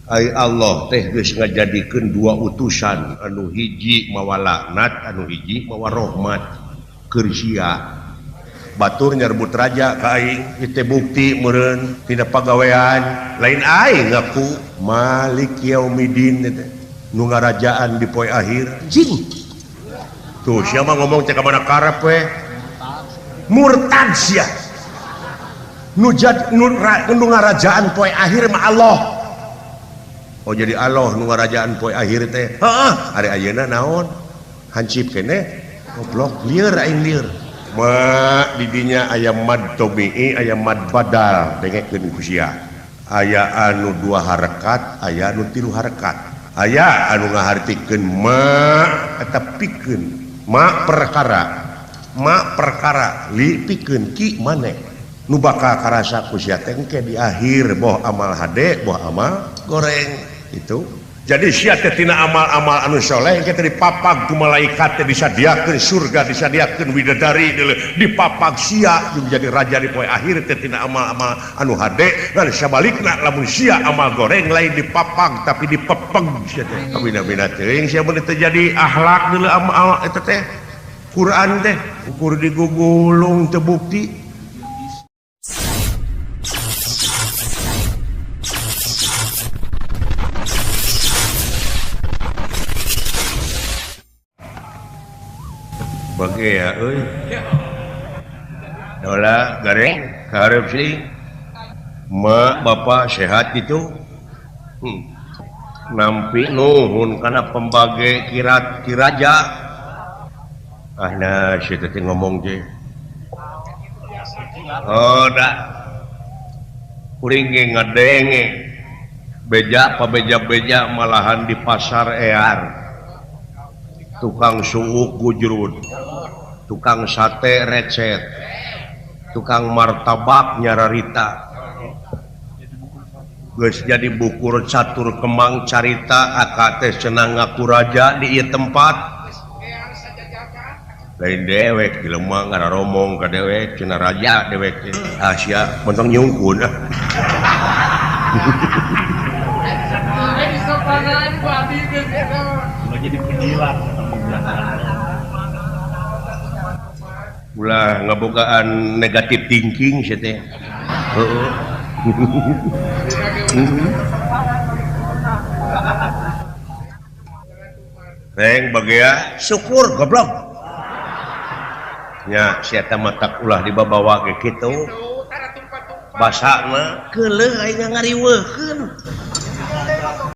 Ai Allah teh geus ngajadikeun dua utusan anu hiji mawa laknat anu hiji mawa rahmat keur sia. Batur nyerbut raja ka aing ieu bukti meureun tina pagawean lain aing ngaku Malik Yaumidin teh nu ngarajaan di poe akhir. Jing. Tuh sia mah ngomong teh ka mana karep we. Murtad sia. Nu nu ngarajaan poe akhir mah Allah. Oh jadi Allah nu ngarajaan poe akhir teh. Heeh, ari ayeuna naon? Hancip keneh goblok lieur aing lieur. Ma didinya aya mad tobi'i aya mad badal dengekeun ku sia. Aya anu dua harakat, aya anu tilu harakat. Aya anu ngahartikeun ma eta pikeun, ma perkara. Ma perkara li pikeun ki maneh. Nu bakal karasa ku sia teh engke di akhir boh amal hade boh amal goreng. Itu jadi sia teh tina amal-amal anu soleh engke teh dipapag ku malaikat teh disadiakeun surga disadiakeun widadari dipapag sia jeung jadi raja di poe akhir teh tina amal-amal anu hade ngan sabalikna lamun sia amal goreng lain dipapag tapi dipepeng sia teh kabina-bina teuing sia mun teu jadi akhlak deuleu amal eta teh Quran teh ukur digugulung teu bukti. Bagi ya, euy. Dola gareng karep sih. Ma bapak sehat gitu. Nampi nuhun kana pembage kirat kiraja. Ah nah si teh ngomong teh. Oh dah. Kuring ge ngadenge. Beja pabeja-beja malahan di pasar ear. Tukang suuk gujrud, tukang sate recet, tukang martabak nyararita, geus jadi bukur catur kemang carita akak teh cenah ngaku raja di ieu tempat. Lain dewek jelema ngararomong ka dewek cenah raja dewek teh. Ah sia mentong nyungkun ah. Jadi penjilat. Ulah ngabogaan negatif thinking sia teh. Heeh. Reng bagea syukur goblok. Nya sia teh matak ulah dibabawa ge kitu. Basana keuleuh aing ngariweuhkeun.